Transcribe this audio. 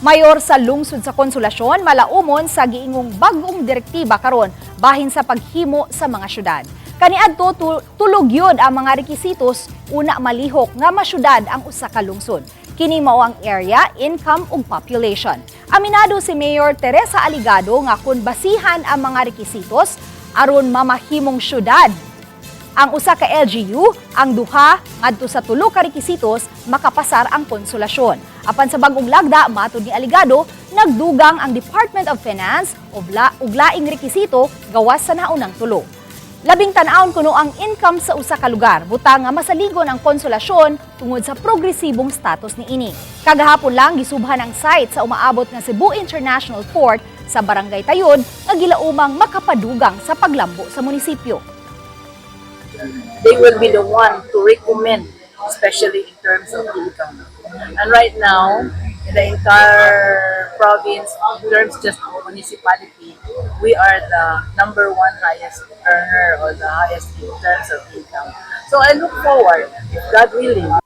Mayor sa lungsod sa Konsolasyon malaumon sa giingong bag-ong direktiba karon bahin sa paghimo sa mga syudad. Kaniadto tulog yun ang mga rekisitos una malihok nga masyudad ang usa ka lungsod. Kini mao ang area, income ug population. Aminado si Mayor Teresa Aligado nga kung basihan ang mga rekisitos aron mamahimong syudad ang usa ka LGU, ang duha ngadto sa tulo ka rekisitos makapasar ang Konsolasyon. Apan sa bag-ong lagda, matud ni Aligado, nagdugang ang Department of Finance og laing rekisito gawas sa naunang tulo. Labing tan-awon kuno ang income sa usa ka lugar, butang nga masaligon ang Konsolasyon tungod sa progresibong status niini. Kagahapon lang gisubhan ang site sa umaabot nga Cebu International Port sa Barangay Tayod nga gilaumang makapadugang sa paglambo sa munisipyo. They will be the one to recommend, especially in terms of income. And right now, in the entire province, in terms just of municipality, we are the number one highest earner or the highest in terms of income. So I look forward, if God willing,